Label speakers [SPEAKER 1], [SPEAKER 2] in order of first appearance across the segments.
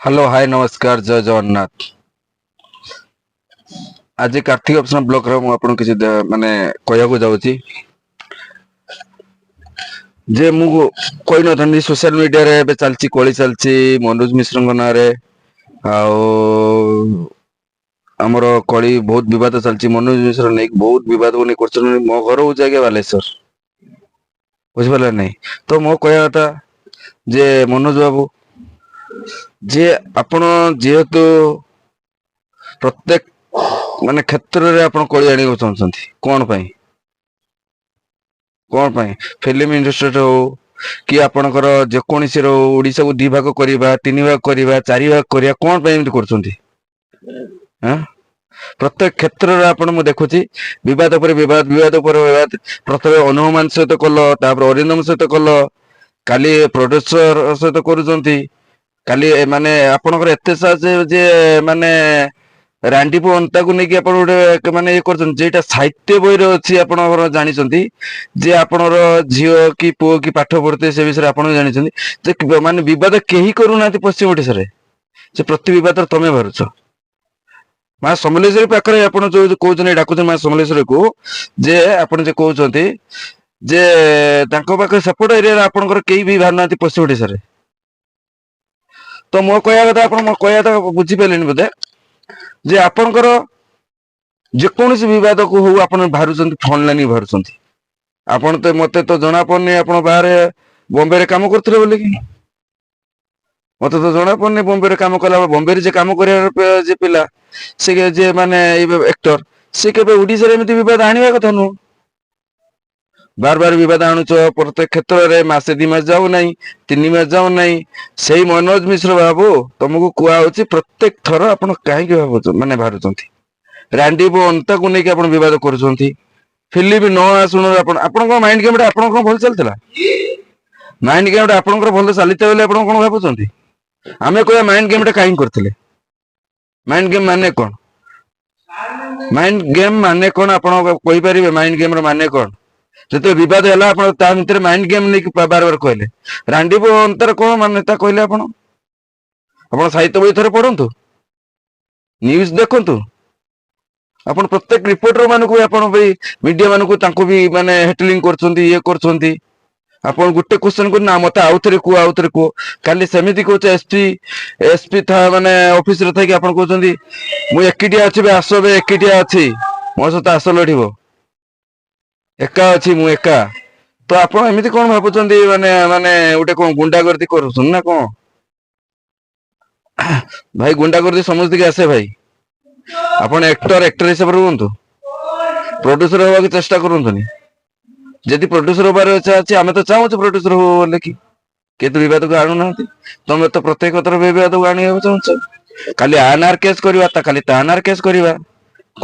[SPEAKER 1] Hello, ହାଏ, ନମସ୍କାର, ଜୟ ଜଗନ୍ନାଥ। ଆଜି Kartik option ବ୍ଲଗରେ ମୁଁ ଆପଣଙ୍କୁ କିଛି ମାନେ କହିବାକୁ ଯାଉଛି ଯେ ମୁଁ କହିନଥାନ୍ତି। ସୋସିଆଲ ମିଡିଆରେ ଏବେ ଚାଲିଛି, କଳି ଚାଲିଛି ମନୋଜ ମିଶ୍ରଙ୍କ ନାଁରେ। ଆଉ ଆମର କଳି ବହୁତ ବିବାଦ ଚାଲିଛି ମନୋଜ ମିଶ୍ର ନେଇକି, ବହୁତ ବିବାଦକୁ ନେଇ କରୁଛନ୍ତି। ମୋ ଘର ହଉଛି ଆଜ୍ଞା ବାଲେଶ୍ୱର, ବୁଝିପାରିଲେ ନାଇଁ? ତ ମୋ କହିବା କଥା ଯେ ମନୋଜ ବାବୁ, ଯେ ଆପଣ ଯେହେତୁ ପ୍ରତ୍ୟେକ ମାନେ କ୍ଷେତ୍ରରେ ଆପଣ କଳି ଆଣିବାକୁ ଚାହୁଁଛନ୍ତି, କଣ ପାଇଁ? କଣ ପାଇଁ? ଫିଲ୍ମ ଇଣ୍ଡଷ୍ଟ୍ରିରେ ହଉ କି ଆପଣଙ୍କର ଯେକୌଣସି ହଉ, ଓଡିଶାକୁ ଦି ଭାଗ କରିବା, ତିନି ଭାଗ କରିବା, ଚାରି ଭାଗ କରିବା, କଣ ପାଇଁ ଏମିତି କରୁଛନ୍ତି? ଆଁ ପ୍ରତ୍ୟେକ କ୍ଷେତ୍ରରେ ଆପଣ, ମୁଁ ଦେଖୁଛି, ବିବାଦ ପରେ ବିବାଦ, ବିବାଦ ପରେ ବିବାଦ। ପ୍ରଥମେ ଅନୁଭବ ସହିତ କଲ, ତାପରେ ଅରିନ୍ଦମ ସହିତ କଲ, କାଲି ପ୍ରଡ୍ୟୁସର ସହିତ କରୁଛନ୍ତି। କାଲି ମାନେ ଆପଣଙ୍କର ଏତେ ସାହସ ଯେ ମାନେ ରାଣ୍ଡିପୁ ଅନ୍ତାକୁ ନେଇକି ଆପଣ ଗୋଟେ ମାନେ ଇଏ କରୁଛନ୍ତି, ଯେଇଟା ସାହିତ୍ୟ ବହିରେ ଅଛି। ଆପଣଙ୍କର ଜାଣିଛନ୍ତି ଯେ ଆପଣଙ୍କର ଝିଅ କି ପୁଅ କି ପାଠ ପଢୁଥିବେ, ସେ ବିଷୟରେ ଆପଣ ଜାଣିଛନ୍ତି ଯେ ମାନେ ବିବାଦ କେହି କରୁନାହାନ୍ତି ପଶ୍ଚିମ ଓଡିଶାରେ, ସେ ପ୍ରତି ବିବାଦରେ ତମେ ବାହାରୁଛ। ମା ସମଲେଶ୍ୱରୀ ପାଖରେ ଆପଣ ଯୋଉ କହୁଛନ୍ତି, ଡାକୁଛନ୍ତି ମା ସମଲେଶ୍ୱରୀକୁ, ଯେ ଆପଣ ଯେ କହୁଛନ୍ତି ଯେ ତାଙ୍କ ପାଖରେ ସେପଟ ଏରିଆରେ ଆପଣଙ୍କର କେହି ବି ବାହାରୁନାହାନ୍ତି ପଶ୍ଚିମ ଓଡିଶାରେ। ତ ମୋ କହିବା କଥା, ଆପଣ ମୋ କହିବା କଥା ବୁଝିପାରିଲେନି ବୋଧେ, ଯେ ଆପଣଙ୍କର ଯେକୌଣସି ବିବାଦକୁ ହଉ ଆପଣ ବାହାରୁଛନ୍ତି, ଫ୍ରଣ୍ଟ ଲାଇନ ବାହାରୁଛନ୍ତି ଆପଣ। ତ ମତେ ତ ଜଣା ପଡୁନି ଆପଣ ବାହାରେ ବମ୍ବେରେ କାମ କରୁଥିଲେ ବୋଲିକି। ମତେ ତ ଜଣା ପଡୁନି ବମ୍ବେରେ କାମ କଲା। ବମ୍ବେରେ ଯେ କାମ କରିବାର ଯେ ପିଲା, ସେ ଯେ ମାନେ ଏକ୍ଟର, ସେ କେବେ ଓଡିଶାରେ ଏମିତି ବିବାଦ ଆଣିବା କଥା ନୁହଁ। ବାର ବାର ବିବାଦ ଆଣୁଛ ପ୍ରତ୍ୟେକ କ୍ଷେତ୍ରରେ। ମାସେ 2 ମାସ ଯାଉନାହିଁ, 3 ମାସ ଯାଉନାହିଁ। ସେଇ ମନୋଜ ମିଶ୍ର ବାବୁ, ତମକୁ କୁହାହଉଛି, ପ୍ରତ୍ୟେକ ଥର ଆପଣ କାହିଁକି ଭାବୁଛ ମାନେ ବାହାରୁଛନ୍ତି? ରାଣ୍ଡିବ ଅନ୍ତାକୁ ନେଇକି ଆପଣ ବିବାଦ କରୁଛନ୍ତି। ଫିଲ୍ମ ନ ଆସୁଣୁ ଆପଣ, ଆପଣଙ୍କ ମାଇଣ୍ଡ ଗେମ୍ ଟା ଆପଣଙ୍କ କଣ ଭଲ ଚାଲିଥିଲା? ମାଇଣ୍ଡ ଗେମ୍ ଟା ଆପଣଙ୍କର ଭଲ ଚାଲିଥିଲା ବୋଲି ଆପଣ କଣ ଭାବୁଛନ୍ତି? ଆମେ କହିବା, ମାଇଣ୍ଡ ଗେମ୍ ଟା କାହିଁକି କରିଥିଲେ? ମାଇଣ୍ଡ ଗେମ୍ ମାନେ କଣ? ମାଇଣ୍ଡ ଗେମ୍ ମାନେ କଣ ଆପଣ କହିପାରିବେ? ମାଇଣ୍ଡ ଗେମ୍ ର ମାନେ କଣ? ଯେତେବେଳେ ବିବାଦ ହେଲା, ଆପଣ ତା ଭିତରେ ମାଇଣ୍ଡ ଗେମ୍ ନେଇକି ବାର ବାର କହିଲେ। ରାଣ୍ଡିବ ଅନ୍ତାର କଣ ମାନେ ତା କହିଲେ ଆପଣ? ଆପଣ ସାହିତ୍ୟ ବହି ଥରେ ପଢନ୍ତୁ, ନ୍ୟୁଜ ଦେଖନ୍ତୁ। ଆପଣ ପ୍ରତ୍ୟେକ ରିପୋର୍ଟର ମାନଙ୍କୁ ବି, ଆପଣ ବି ମିଡିଆ ମାନଙ୍କୁ, ତାଙ୍କୁ ବି ମାନେ ହେଟଲିଂ କରୁଛନ୍ତି, ଇଏ କରୁଛନ୍ତି। ଆପଣ ଗୋଟେ କ୍ୱେଶ୍ଚନ କରୁ ନା, ମତେ ଆଉଥରେ କୁହ, ଆଉଥରେ କୁହ। କାଲି ସେମିତି କହୁଛ, ଏସପି ଏସପି ଥା ମାନେ ଅଫିସରେ ଥାଇକି ଆପଣ କହୁଛନ୍ତି, ମୁଁ ଏକିଟିଆ ଅଛି ବେ, ଆସ ବେ, ଏକିଟିଆ ଅଛି, ମୋ ସହିତ ଆସ ଲଢିବ, ଏକା ଅଛି ମୁଁ ଏକା। ତ ଆପଣ ଏମିତି କଣ ଭାବୁଛନ୍ତି? ମାନେ ମାନେ ଗୋଟେ କଣ ଗୁଣ୍ଡାଗର୍ଦି କରୁଛନ୍ତି ନା କଣ ଭାଇ? ଗୁଣ୍ଡାଗର୍ଦି ସମସ୍ତଙ୍କୁ ଆସେ ଭାଇ। ଆପଣ ଏକ୍ଟର, ଏକ୍ଟର ହିସାବରେ ରୁହନ୍ତୁ, ପ୍ରଡ୍ୟୁସର ହବାକୁ ଚେଷ୍ଟା କରନ୍ତୁନି। ଯଦି ପ୍ରଡ୍ୟୁସର ହବାର ଇଚ୍ଛା ଅଛି, ଆମେ ତ ଚାହୁଁଛୁ ପ୍ରଡ୍ୟୁସର ହବ ବୋଲି କି, କିନ୍ତୁ ବିବାଦକୁ ଆଣୁନାହାନ୍ତି। ତମେ ତ ପ୍ରତ୍ୟେକ କଥାର ବିବାଦକୁ ଆଣିବାକୁ ଚାହୁଁଛ। କାଲି ଆ ନାଁରେ କେସ୍ କରିବା, ତା କାଲି ତା ନାଁରେ କେସ୍ କରିବା,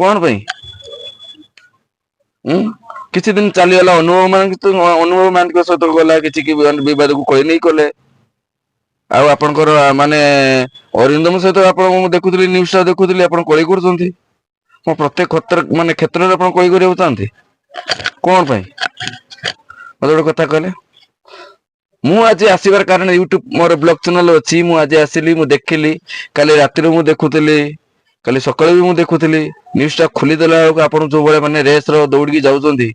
[SPEAKER 1] କଣ ପାଇଁ? ଉଁ କିଛି ଦିନ ଚାଲିଗଲା, ଅନୁଭବ ମାନଙ୍କ ଅନୁଭବ ମାନଙ୍କ ସହିତ ଗଲା, କିଛି କି ବିବାଦକୁ କହି ନେଇ କଲେ। ଆଉ ଆପଣଙ୍କର ମାନେ ଅରିନ୍ଦମ ସହିତ ଆପଣ, ମୁଁ ଦେଖୁଥିଲି, ନ୍ୟୁଜ ଟା ଦେଖୁଥିଲି, ଆପଣ କଳି କରୁଛନ୍ତି। ମୁଁ ପ୍ରତ୍ୟେକ କ୍ଷେତ୍ର ମାନେ କ୍ଷେତ୍ରରେ ଆପଣ କଳି କରିବାକୁ ଚାହାନ୍ତି କଣ ପାଇଁ? ମତେ ଗୋଟେ କଥା କହିଲେ। ମୁଁ ଆଜି ଆସିବାର କାରଣ, ୟୁଟ୍ୟୁବ ମୋର ବ୍ଲଗ ଚ୍ୟାନେଲ ଅଛି। ମୁଁ ଆଜି ଆସିଲି, ମୁଁ ଦେଖିଲି, କାଲି ରାତିରେ ମୁଁ ଦେଖୁଥିଲି, କାଲି ସକାଳେ ବି ମୁଁ ଦେଖୁଥିଲି। ନ୍ୟୁଜ ଟା ଖୋଲିଦେଲା ବେଳକୁ ଆପଣ ଯୋଉ ଭଳିଆ ମାନେ ରେସ ର ଦୌଡ଼ିକି ଯାଉଛନ୍ତି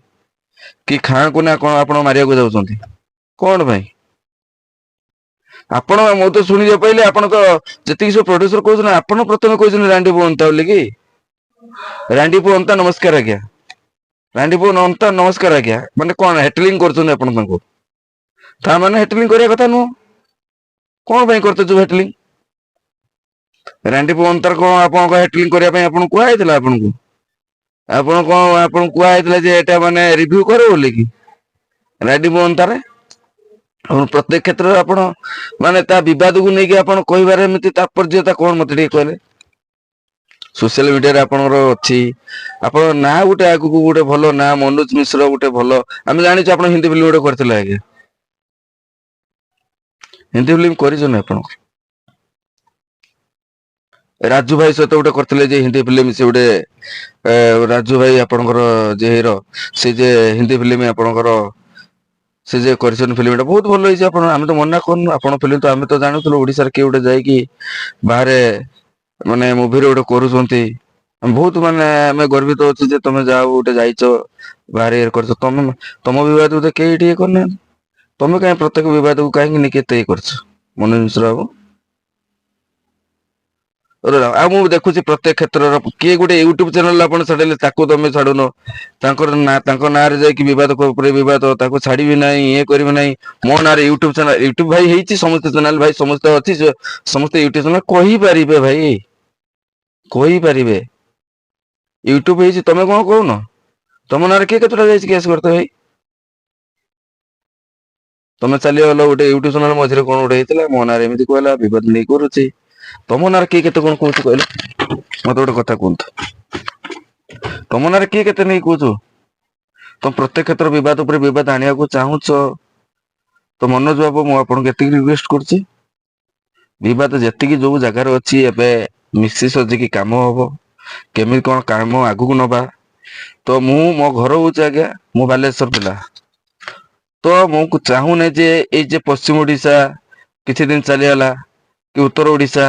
[SPEAKER 1] କି ଖାଁକୁ ନା କଣ ଆପଣ ମାରିବାକୁ ଯାଉଛନ୍ତି, କଣ ପାଇଁ ଆପଣ? ମୁଁ ତ ଶୁଣିବାକୁ ପାଇଲି, ଆପଣଙ୍କ ଯେତିକି ସବୁ ପ୍ରଡ୍ୟୁସର କହୁଛନ୍ତି, ଆପଣ ପ୍ରଥମେ କହୁଛନ୍ତି ରାଣ୍ଡି ଅନ୍ତା ବୋଲି କି। ରାଣ୍ଡିପୁଅ ଅନ୍ତା ନମସ୍କାର ଆଜ୍ଞା, ରାଣ୍ଡିପୁଅ ଅନ୍ତା ନମସ୍କାର ଆଜ୍ଞା। ମାନେ କଣ ହେଟଲିଂ କରୁଛନ୍ତି ଆପଣ ତାଙ୍କୁ? ତା ମାନେ ହେଟଲିଂ କରିବା କଥା ନୁହଁ। କଣ ପାଇଁ କରୁଛ ଯୋଉ ହେଟଲିଂ? ରାଣ୍ଡିପୁଅ ଅନ୍ତାର କଣ ଆପଣଙ୍କ ହେଟଲିଂ କରିବା ପାଇଁ ଆପଣଙ୍କୁ କୁହାଯାଇଥିଲା? ଆପଣଙ୍କୁ ଆପଣ କଣ ଆପଣଙ୍କୁ କୁହାଯାଇଥିଲା ଯେ ଏଇଟା ମାନେ ରିଭ୍ୟୁ କର ବୋଲି କି? ରାଣ୍ଡିପୁଅ ଅନ୍ତାରେ ଆପଣ ପ୍ରତ୍ୟେକ କ୍ଷେତ୍ରରେ ଆପଣ ମାନେ ତା ବିବାଦକୁ ନେଇକି ଆପଣ କହିବାରେ ଏମିତି ତାତ୍ପର୍ଯ୍ୟତା କଣ, ମତେ ଟିକେ କହିଲେ? ସୋସିଆଲ ମିଡିଆରେ ଆପଣଙ୍କର ଅଛି, ଆପଣ ନାଁ ଗୋଟେ ଆଗକୁ ଗୋଟେ ଭଲ ନାଁ, ମନୋଜ ମିଶ୍ର ଗୋଟେ ଭଲ। ଆମେ ଜାଣିଛୁ ଆପଣ ହିନ୍ଦୀ ଫିଲ୍ମ ଗୋଟେ କରିଥିଲେ ଆଜ୍ଞା। ହିନ୍ଦୀ ଫିଲ୍ମ କରିଛନ୍ତି ଆପଣ। ରାଜୁ ଭାଇ ସହିତ ଗୋଟେ କରିଥିଲେ ଯେ ହିନ୍ଦୀ ଫିଲ୍ମ, ସେ ଗୋଟେ ରାଜୁ ଭାଇ ଆପଣଙ୍କର ଯେ ହିରୋ, ସେ ଯେ ହିନ୍ଦୀ ଫିଲ୍ମ ଆପଣଙ୍କର ସେ ଯେ କରିଛନ୍ତି ଫିଲ୍ମଟା ବହୁତ ଭଲ ହେଇଛି। ଆପଣ ଆମେ ତ ମନା କରୁନୁ ଆପଣ ଫିଲ୍ମ ତ ଆମେ ତ ଜାଣୁଥିଲୁ ଓଡ଼ିଶାରେ କିଏ ଗୋଟେ ଯାଇକି ବାହାରେ ମାନେ ମୁଭିରେ ଗୋଟେ କରୁଛନ୍ତି। ଆମେ ବହୁତ ମାନେ ଆମେ ଗର୍ବିତ ଅଛୁ ଯେ ତମେ ଯାହା ଗୋଟେ ଯାଇଛ ବାହାରେ ଇଏ କରିଛ। ତମେ ତମ ବିବାଦକୁ ତ କେହି ଟିକେ କରିନାହାନ୍ତି। ତମେ କାହିଁ ପ୍ରତ୍ୟେକ ବିବାଦକୁ କାହିଁକି ନେଇକି ଏତେ ଇଏ କରିଛ ମନୋଜ ମିଶ୍ର ବାବୁ? ଆଉ ମୁଁ ଦେଖୁଛି ପ୍ରତ୍ୟେକ କ୍ଷେତ୍ରର କିଏ ଗୋଟେ ୟୁଟ୍ୟୁବ ଚ୍ୟାନେଲ ଆପଣ ଛାଡ଼ିଲେ ତାକୁ ତମେ ଛାଡୁନ, ତାଙ୍କର ନା ତାଙ୍କ ନାଁରେ ଯାଇକି ବିବାଦ ଉପରେ ବିବାଦ, ତାକୁ ଛାଡିବି ନାହିଁ, ଇଏ କରିବି ନାହିଁ। ମୋ ନାଁରେ ୟୁଟ୍ୟୁବ ଚ୍ୟାନେଲ ୟୁଟ୍ୟୁବ ଭାଇ ହେଇଛି, ସମସ୍ତେ ଚ୍ୟାନେଲ ଭାଇ ସମସ୍ତେ ଅଛି, ସମସ୍ତେ ୟୁଟ୍ୟୁବ ଚ୍ୟାନେଲ କହିପାରିବେ ଭାଇ, କହିପାରିବେ। ୟୁଟ୍ୟୁବ ହେଇଛି, ତମେ କଣ କହୁନ? ତମ ନାଁରେ କିଏ କେତେଟା ଯାଇଛି କେସ୍ କରିତେ ଭାଇ? ତମେ ଚାଲିଗଲ ଗୋଟେ ୟୁଟ୍ୟୁବ ଚ୍ୟାନେଲ ମଝିରେ କଣ ଗୋଟେ ହେଇଥିଲା, ମୋ ନାଁରେ ଏମିତି କହିଲା, ବିବାଦ ନେଇ କରୁଛି। ତମ ନାଁରେ କିଏ କେତେ କଣ କହୁଛି କହିଲ? ମତେ ଗୋଟେ କଥା କୁହନ୍ତୁ, ତମ ନାଁରେ କିଏ କେତେ ନେଇ କହୁଛୁ? ତମ ପ୍ରତ୍ୟେକ କ୍ଷେତ୍ର ବିବାଦ ଉପରେ ବିବାଦ ଆଣିବାକୁ ଚାହୁଁଛ। ତ ମନୋଜ ବାବୁ, ମୁଁ ଆପଣଙ୍କୁ ଏତିକି ରିକ୍ୱେଷ୍ଟ କରୁଛି, ବିବାଦ ଯେତିକି ଯୋଉ ଜାଗାରେ ଅଛି ଏବେ ମିଶି ସଜିକି କାମ ହବ, କେମିତି କଣ କାମ ଆଗକୁ ନବା। ତ ମୁଁ ମୋ ଘର ହଉଛି ଆଜ୍ଞା, ମୁଁ ବାଲେଶ୍ୱର ପିଲା, ତ ମୁଁ ଚାହୁଁନି ଯେ ଏଇ ଯେ ପଶ୍ଚିମ ଓଡ଼ିଶା କିଛି ଦିନ ଚାଲିଗଲା କି ଉତ୍ତର ଓଡ଼ିଶା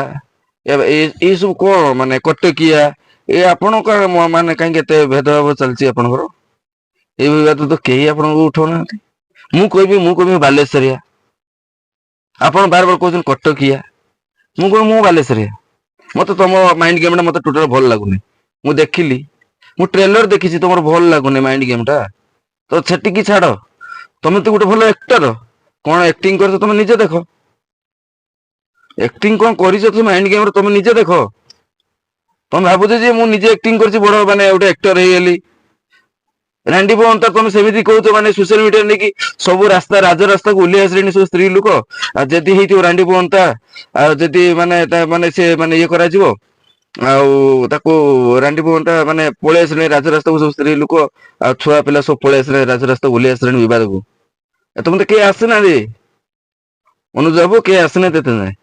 [SPEAKER 1] ଏଇ ସବୁ କଣ ମାନେ କଟକିଆ ଏ ଆପଣଙ୍କ ମାନେ କାହିଁକି ଏତେ ଭେଦଭାବ ଚାଲିଛି ଆପଣଙ୍କର? ଏଇ ବିବାଦ ତ କେହି ଆପଣଙ୍କୁ ଉଠାଉନାହାନ୍ତି। ମୁଁ କହିବି ବାଲେଶ୍ୱରିଆ, ଆପଣ ବାର ବାର କହୁଛନ୍ତି କଟକିଆ, ମୁଁ କହିବି ମୁଁ ବାଲେଶ୍ୱରିଆ। ମତେ ତମ ମାଇଣ୍ଡ ଗେମ୍ ଟା ମତେ ଟୋଟାଲ ଭଲ ଲାଗୁନି। ମୁଁ ଦେଖିଲି, ମୁଁ ଟ୍ରେଲର ଦେଖିଛି, ତମର ଭଲ ଲାଗୁନି ମାଇଣ୍ଡ ଗେମ୍ ଟା। ତ ସେତିକି ଛାଡ, ତମେ ତ ଗୋଟେ ଭଲ ଆକ୍ଟର, କଣ ଆକ୍ଟିଂ କରିଛ ତମେ ନିଜେ ଦେଖ, ଆକ୍ଟିଂ କଣ କରିଛ ତମେ ମାଇଣ୍ଡ ଗେମ୍ ରେ ତମେ ନିଜେ ଦେଖ। ତମେ ଭାବୁଛ ଯେ ମୁଁ ନିଜେ ଆକ୍ଟିଂ କରିଛି, ବଡ ମାନେ ଗୋଟେ ଆକ୍ଟର ହେଇଗଲି। ରାଣ୍ଡି ପବନ ତମେ ସେମିତି କହୁଛ, ମାନେ ସୋସିଆଲ ମିଡିଆରେ ନେଇକି ସବୁ ରାସ୍ତା ରାଜରାସ୍ତାକୁ ଓହ୍ଲେଇ ଆସିଲେଣି ସବୁ ସ୍ତ୍ରୀ ଲୋକ। ଆଉ ଯଦି ହେଇଥିବ ରାଣ୍ଡି ପବନତା, ଆଉ ଯଦି ମାନେ ମାନେ ସେ ମାନେ ଇଏ କରାଯିବ, ଆଉ ତାକୁ ରାଣ୍ଡି ପବନଟା ମାନେ ପଳେଇ ଆସିଲେଣି ରାଜରାସ୍ତାକୁ ସବୁ ସ୍ତ୍ରୀ ଲୋକ ଆଉ ଛୁଆ ପିଲା ସବୁ ପଳେଇ ଆସିଲେଣି ରାଜରାସ୍ତାକୁ ଓହ୍ଲେଇ ଆସିଲେଣି ବିବାଦକୁ। ତମେ ତ କେହି ଆସିନାହାନ୍ତି ମନୋଜ ବାବୁ, କେହି ଆସିନାହାନ୍ତି ଏତେ ଯାଏଁ।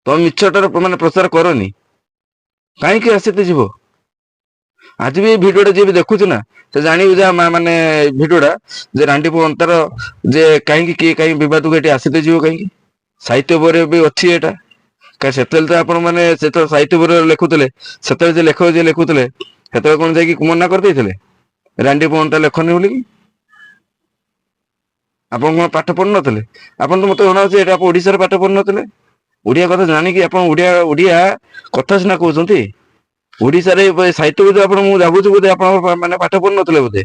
[SPEAKER 1] ତମେ ମିଛଟାର ମାନେ ପ୍ରଚାର କରନି, କାହିଁକି ଆସିତେ ଯିବ? ଆଜି ବି ଏଇ ଭିଡିଓଟା ଯିଏ ବି ଦେଖୁଛି ନା, ସେ ଜାଣିବ ଯେ ମାନେ ଭିଡିଓଟା ଯେ ରାଣ୍ଡି ପନ୍ତାର ଯେ କାହିଁକି କିଏ କାହିଁକି ବିବାଦକୁ ଏଠି ଆସିତେ ଯିବ କାହିଁକି? ସାହିତ୍ୟ ବହିରେ ବି ଅଛି ଏଇଟା। କାରଣ ସେତେବେଳେ ତ ଆପଣ ମାନେ ସେତେବେଳେ ସାହିତ୍ୟ ବହିରେ ଲେଖୁଥିଲେ, ସେତେବେଳେ ଯେ ଲେଖକ ଯିଏ ଲେଖୁଥିଲେ ସେତେବେଳେ କଣ ଯାଇକି ମନା କରିଦେଇଥିଲେ ରାଣ୍ଡି ପନ୍ତା ଲେଖନି ବୋଲିକି? ଆପଣ କଣ ପାଠ ପଢୁନଥିଲେ? ଆପଣ ତ ମତେ ଜଣାଉଛି ଏଇଟା ଆପଣ ଓଡିଶାରେ ପାଠ ପଢୁନଥିଲେ। ଓଡିଆ କଥା ଜାଣିକି ଆପଣ ଓଡିଆ ଓଡିଆ କଥା ସିନା କହୁଛନ୍ତି, ଓଡିଶାରେ ସାହିତ୍ୟ ବୋଧେ ଆପଣ ମୁଁ ଭାବୁଛି ବୋଧେ ଆପଣ ମାନେ ପାଠ ପଢୁନଥିଲେ ବୋଧେ।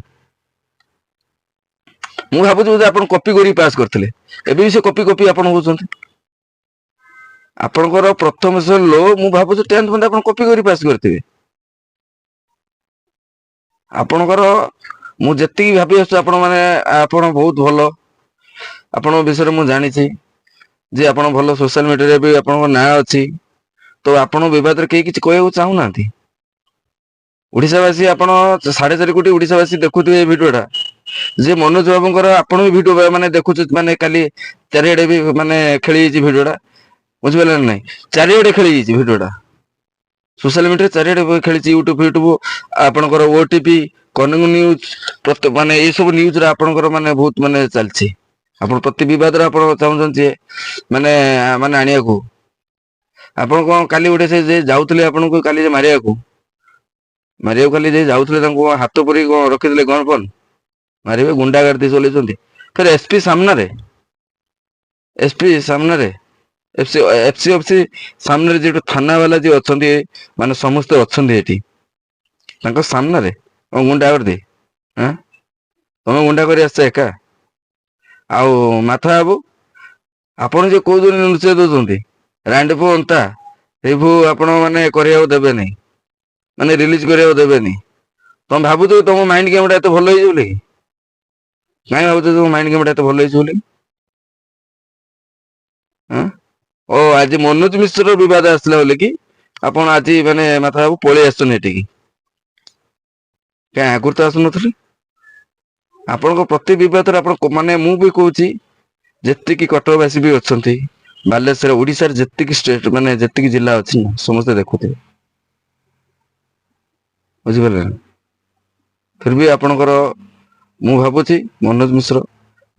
[SPEAKER 1] ମୁଁ ଭାବୁଛି ବୋଧେ ଆପଣ କପି କରିକି ପାସ୍ କରିଥିଲେ, ଏବେ ବି ସେ କପି କପି ଆପଣ ହଉଛନ୍ତି। ଆପଣଙ୍କର ପ୍ରଥମ ଲୋ ମୁଁ ଭାବୁଛି 10th ପର୍ଯ୍ୟନ୍ତ ଆପଣ କପି କରି ପାସ୍ କରିଥିବେ। ଆପଣଙ୍କର ମୁଁ ଯେତିକି ଭାବି ଆସୁଛି ଆପଣ ମାନେ ଆପଣ ବହୁତ ଭଲ, ଆପଣଙ୍କ ବିଷୟରେ ମୁଁ ଜାଣିଛି ଯେ ଆପଣ ଭଲ ସୋସିଆଲ ମିଡିଆରେ ବି ଆପଣଙ୍କ ନାଁ ଅଛି। ତ ଆପଣଙ୍କ ବିବାଦରେ କେହି କିଛି କହିବାକୁ ଚାହୁଁନାହାନ୍ତି। ଓଡ଼ିଶାବାସୀ ଆପଣ 4.5 କୋଟି ଓଡ଼ିଶାବାସୀ ଦେଖୁଥିବେ ଏ ଭିଡିଓଟା, ଯେ ମନୋଜ ବାବୁଙ୍କର ଆପଣ ବି ଭିଡିଓ ମାନେ ଦେଖୁଛୁ, ମାନେ କାଲି ଚାରିଆଡେ ବି ମାନେ ଖେଳି ଯାଇଛି ଭିଡିଓଟା, ବୁଝିପାରିଲେ ନା ନାଇଁ? ଚାରିଆଡେ ଖେଳି ଯାଇଛି ଭିଡିଓଟା, ସୋସିଆଲ ମିଡିଆରେ ଚାରିଆଡେ ଖେଳିଛି, ୟୁଟ୍ୟୁବ ଫ୍ୟୁଟ୍ୟୁବ ଆପଣଙ୍କର ଓଟିଭି, କନକ ନ୍ୟୁଜ, ପ୍ରତ୍ୟେକ ମାନେ ଏଇ ସବୁ ନ୍ୟୁଜରେ ଆପଣଙ୍କର ମାନେ ବହୁତ ମାନେ ଚାଲିଛି। ଆପଣ ପ୍ରତି ବିବାଦରେ ଆପଣ ଚାହୁଁଛନ୍ତି ଯେ ମାନେ ମାନେ ଆଣିବାକୁ। ଆପଣ କଣ କାଲି ଗୋଟେ ସେ ଯେ ଯାଉଥିଲେ ଆପଣଙ୍କୁ କାଲି ଯେ ମାରିବାକୁ କାଲି ଯେ ଯାଉଥିଲେ ତାଙ୍କୁ ହାତ ପରି କଣ ରଖିଥିଲେ ଗଣ ଫନ୍ ମାରିବେ, ଗୁଣ୍ଡା ଗାର୍ଦି ଚଲେଇଛନ୍ତି। ଫେର ଏସପି ସାମ୍ନାରେ, ଏସପି ସାମ୍ନାରେ, ଏଫସି ଏଫସି ସାମ୍ନାରେ ଯୋଉଠି ଥାନା ବାଲା ଯିଏ ଅଛନ୍ତି ମାନେ ସମସ୍ତେ ଅଛନ୍ତି ଏଠି ତାଙ୍କ ସାମ୍ନାରେ କଣ ଗୁଣ୍ଡା କରିଦେ? ହଁ ତମେ ଗୁଣ୍ଡା କରି ଆସିଛ ଏକା। ଆଉ ମାଥା ବାବୁ ଆପଣ ଯେ କହୁଛନ୍ତି ଲୁଚେଇ ଦଉଛନ୍ତି ରାଣ୍ଡିପୁ ଅନ୍ତା ରିଭ୍ୟୁ ଆପଣ ମାନେ କରିବାକୁ ଦେବେନି, ମାନେ ରିଲିଜ କରିବାକୁ ଦେବେନି। ତମେ ଭାବୁଛ ତମ ମାଇଣ୍ଡ ଗେମ୍ ଟା ଏତେ ଭଲ ହେଇଛି ବୋଲି? କାଇଁ ଭାବୁଛ ତମ ମାଇଣ୍ଡ ଗେମ୍ ଟା ଏତେ ଭଲ ହେଇଛି ବୋଲି? ହଁ ଓ ଆଜି ମନୋଜ ମିଶ୍ର ବିବାଦ ଆସିଲା ବୋଲି କି ଆପଣ ଆଜି ମାନେ ମାଥା ବାବୁ ପଳେଇ ଆସୁଛନ୍ତି ଏଠିକି? କାଇଁ ଆଗରୁ ତ ଆସୁନଥିଲେ। ଆପଣଙ୍କ ପ୍ରତି ବିବାଦରେ ଆପଣ ମାନେ ମୁଁ ବି କହୁଛି ଯେତିକି କଟକବାସୀ ବି ଅଛନ୍ତି, ବାଲେଶ୍ୱର ଓଡ଼ିଶାରେ ଯେତିକି ଷ୍ଟେଟ ମାନେ ଯେତିକି ଜିଲ୍ଲା ଅଛି ନା ସମସ୍ତେ ଦେଖୁଥିବେ, ବୁଝିପାରିଲେ ନା? ଫିର ବି ଆପଣଙ୍କର ମୁଁ ଭାବୁଛି ମନୋଜ ମିଶ୍ର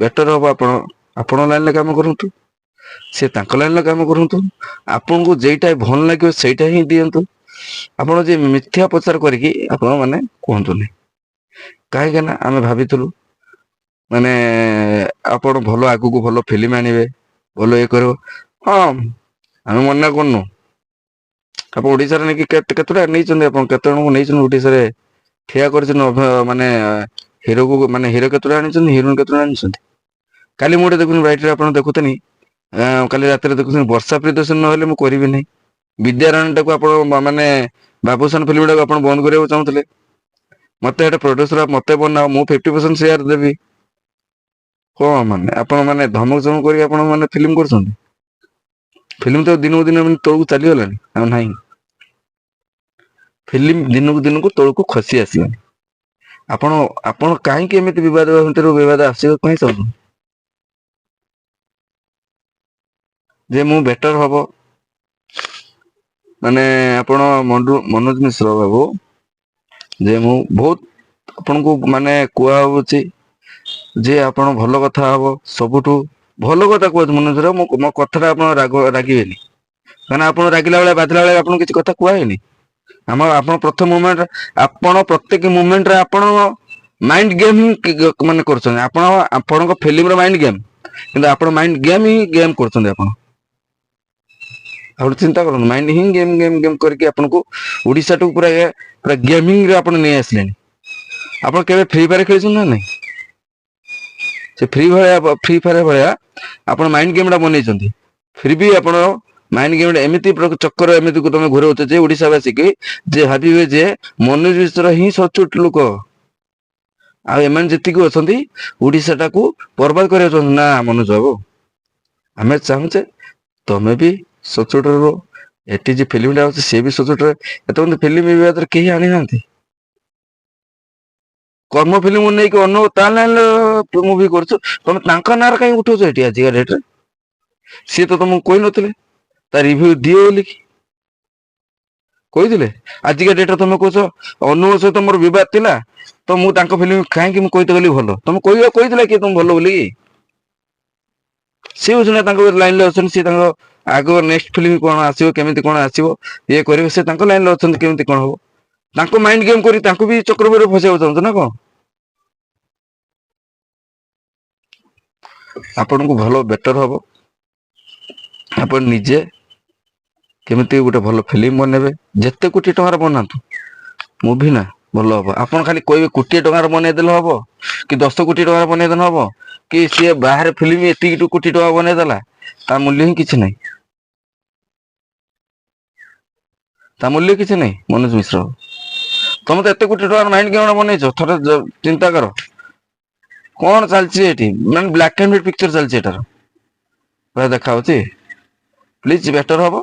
[SPEAKER 1] ବେଟର ହବ ଆପଣ ଆପଣ ଲାଇନରେ କାମ କରନ୍ତୁ, ସେ ତାଙ୍କ ଲାଇନରେ କାମ କରନ୍ତୁ। ଆପଣଙ୍କୁ ଯେଇଟା ଭଲ ଲାଗିବ ସେଇଟା ହିଁ ଦିଅନ୍ତୁ। ଆପଣ ଯେ ମିଥ୍ୟା ପ୍ରଚାର କରିକି ଆପଣ ମାନେ କୁହନ୍ତୁନି, କାହିଁକି ନା ଆମେ ଭାବିଥିଲୁ ମାନେ ଆପଣ ଭଲ ଆଗକୁ ଭଲ ଫିଲ୍ମ ଆଣିବେ, ଭଲ ଇଏ କରିବ। ହଁ, ଆମେ ମନା କରୁନୁ। ଆପଣ ଓଡ଼ିଶାରେ ନେଇକି କେତେ କେତେଟା ନେଇଛନ୍ତି, ଆପଣ କେତେ ଜଣଙ୍କୁ ନେଇଛନ୍ତି ଓଡ଼ିଶାରେ ଠିଆ କରିଛନ୍ତି, ମାନେ ହିରୋକୁ, ମାନେ ହିରୋ କେତେଟା ଆଣିଛନ୍ତି, ହିରୋଇନ କେତେଟା ଆଣିଛନ୍ତି। କାଲି ମୁଁ ଗୋଟେ ଦେଖୁନି ରାଇଟରେ ଆପଣ ଦେଖୁଥିନି, କାଲି ରାତିରେ ଦେଖୁଥିଲି, ବର୍ଷା ପ୍ରିୟଦର୍ଶନ ନହେଲେ ମୁଁ କରିବି ନାହିଁ। ବିଦ୍ୟାରାଣୀଟାକୁ ଆପଣ ମାନେ ବାବୁସାନ ଫିଲ୍ମଟାକୁ ଆପଣ ବନ୍ଦ କରିବାକୁ ଚାହୁଁଥିଲେ। ମତେ ଏଟା ପ୍ରଡ୍ୟୁସର ମତେ ବନାଅ, ମୁଁ 50% ସେୟାର ଦେବି। କଣ ମାନେ ଆପଣ ମାନେ ଧମକ ଚମକ କରିକି ଆପଣ ମାନେ ଫିଲ୍ମ କରୁଛନ୍ତି? ଫିଲ୍ମ ତ ଦିନକୁ ଦିନ ଏମିତି ତଳକୁ ଚାଲିଗଲାଣି, ଆଉ ନାହିଁ। ଫିଲ୍ମ ଦିନକୁ ଦିନକୁ ତଳକୁ ଖସି ଆସିଲାଣି। ଆପଣ ଆପଣ କାହିଁକି ଏମିତି ବିବାଦ ଭିତରୁ ବିବାଦ ଆସିବାକୁ କାହିଁ ଚାହୁଁଛନ୍ତି? ଯେ ମୁଁ ବେଟର ହବ ମାନେ ଆପଣ ମନୋଜ ମିଶ୍ର ବାବୁ, ଯେ ମୁଁ ବହୁତ ଆପଣଙ୍କୁ ମାନେ କୁହାହଉଛି ଯେ ଆପଣ ଭଲ କଥା ହବ, ସବୁଠୁ ଭଲ କଥା କୁହନ୍ତୁ ମନୋଜ। ମୁଁ ମୋ କଥାଟା ଆପଣ ରାଗିବେନି, କାହିଁକିନା ଆପଣ ରାଗିଲା ବେଳେ ବାଧିଲା ବେଳେ ଆପଣଙ୍କୁ କିଛି କଥା କୁହାହେଇନି। ଆମ ଆପଣ ପ୍ରଥମ ମୁମେଣ୍ଟ, ଆପଣ ପ୍ରତ୍ୟେକ ମୁମେଣ୍ଟରେ ଆପଣ ମାଇଣ୍ଡ ଗେମ୍ ହିଁ ମାନେ କରୁଛନ୍ତି। ଆପଣ ଆପଣଙ୍କ ଫିଲ୍ମର ମାଇଣ୍ଡ ଗେମ୍, କିନ୍ତୁ ଆପଣ ମାଇଣ୍ଡ ଗେମ୍ ହିଁ ଗେମ୍ କରୁଛନ୍ତି। ଆପଣ ଆପଣ ଚିନ୍ତା କରନ୍ତୁ, ମାଇଣ୍ଡ ହିଁ ଗେମ୍ ଗେମ୍ ଗେମ୍ କରିକି ଆପଣଙ୍କୁ ଓଡ଼ିଶାଠୁ ପୁରା ପୁରା ଗେମିଂରେ ଆପଣ ନେଇ ଆସିଲେଣି। ଆପଣ କେବେ ଫ୍ରି ଫାୟାର ଖେଳିଛନ୍ତି ନା ନାଇଁ? ସେ ଫ୍ରି ଫାୟାର ଭଳିଆ ଆପଣ ମାଇଣ୍ଡ ଗେମ୍ଟା ବନେଇଛନ୍ତି। ଫିର ବି ଆପଣ ମାଇଣ୍ଡ ଗେମ୍ଟା ଏମିତି ଚକ୍କର ଏମିତି ତମେ ଘୁରଉଛ ଯେ ଓଡ଼ିଶାବାସୀ କି ଯେ ଭାବିବେ ଯେ ମନୋଜ ମିଶ୍ର ହିଁ ସଚୋଟ ଲୋକ, ଆଉ ଏମାନେ ଯେତିକି ଅଛନ୍ତି ଓଡ଼ିଶାଟାକୁ ବର୍ବାଦ କରିବାକୁ ଚାହୁଁଛନ୍ତି। ନା ମନୋଜ ବାବୁ, ଆମେ ଚାହୁଁଛେ ତମେ ବି ସଚୋଟ ରୁହ, ଏଠି ଯେ ଫିଲ୍ମଟା ଅଛି ସିଏ ବି ସଚୋଟ ରହେ। ଏତେ ଫିଲ୍ମ ବିବାଦରେ କେହି ଆଣିନାହାନ୍ତି। କର୍ମ ଫିଲ୍ମ ନେଇକି ଅନଉ ତା ଲାଇନରେ ମୁଭି କରୁଛୁ, ତମେ ତାଙ୍କ ନାଁରେ କାହିଁ ଉଠଉଛ ଏଠି ଆଜିକା ଡେଟରେ? ସିଏ ତ ତମକୁ କହିନଥିଲେ ତା ରିଭ୍ୟୁ ଦିଅ ବୋଲିକି କହିଥିଲେ। ଆଜିକା ଡେଟରେ ତମେ କହୁଛ ଅନୁଭବ ସହିତ ମୋର ବିବାଦ ଥିଲା, ତ ମୁଁ ତାଙ୍କ ଫିଲ୍ମ କାହିଁକି ମୁଁ କହିତେ ଗଲି ଭଲ। ତମେ କହିବା କହିଥିଲା କିଏ ତମେ ଭଲ ବୋଲିକି? ସିଏ ହଉଛି ନା ତାଙ୍କ ଲାଇନରେ ଅଛନ୍ତି। ସିଏ ତାଙ୍କ ଆଗ ନେକ୍ସଟ ଫିଲ୍ମ କଣ ଆସିବ, କେମିତି କଣ ଆସିବ, ଇଏ କରିବେ। ସେ ତାଙ୍କ ଲାଇନରେ ଅଛନ୍ତି, କେମିତି କଣ ହବ। ତାଙ୍କୁ ମାଇଣ୍ଡ ଗେମ୍ କରି ତାଙ୍କୁ ବି ଚକ୍ରବ୍ୟୁହରେ ଫସେଇବାକୁ ଚାହୁଁଛ ନା କଣ? ଆପଣଙ୍କୁ ଭଲ ବେଟର ହବ ଆପଣ ନିଜେ କେମିତି ଗୋଟେ ଭଲ ଫିଲ୍ମ ବନେଇବେ। ଯେତେ କୋଟି ଟଙ୍କାର ବନାନ୍ତୁ ମୁଭି ନା ଭଲ ହବ। ଆପଣ ଖାଲି କହିବେ କୋଟିଏ ଟଙ୍କାର ବନେଇଦେଲେ ହବ କି 10 କୋଟି ଟଙ୍କାର ବନେଇଦେଲେ ହବ କି? ସିଏ ବାହାରେ ଫିଲ୍ମ ଏତିକି କୋଟି ଟଙ୍କା ବନେଇଦେଲା, ତା ମୂଲ୍ୟ ହିଁ କିଛି ନାହିଁ, ତା ମୂଲ୍ୟ କିଛି ନାହିଁ। ମନୋଜ ମିଶ୍ର, ତମେ ତ ଏତେ କୋଟି ଟଙ୍କାର ମାଇଣ୍ଡ କେମିତି ବନେଇଛ? ଥରେ ଚିନ୍ତା କର କଣ ଚାଲିଛି ଏଠି। ମାନେ ବ୍ଲାକ୍ ଆଣ୍ଡ ହ୍ୱାଇଟ୍ ପିକ୍ଚର ଚାଲିଛି ଏଟାର ପୁରା ଦେଖା ହଉଛି। ପ୍ଲିଜ ବେଟର ହବ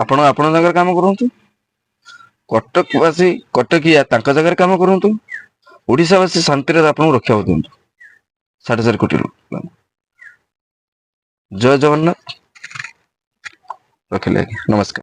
[SPEAKER 1] ଆପଣ ଆପଣଙ୍କ ଜାଗାରେ କାମ କରନ୍ତୁ, କଟକବାସୀ କଟକିଆ ତାଙ୍କ ଜାଗାରେ କାମ କରନ୍ତୁ, ଓଡ଼ିଶାବାସୀ ଶାନ୍ତିରେ ଆପଣଙ୍କୁ ରଖିବାକୁ ଦିଅନ୍ତୁ। 4.5 କୋଟି ଲୋକ। ଜୟ ଜଗନ୍ନାଥ। ରଖିଲି ଆଜ୍ଞା, ନମସ୍କାର।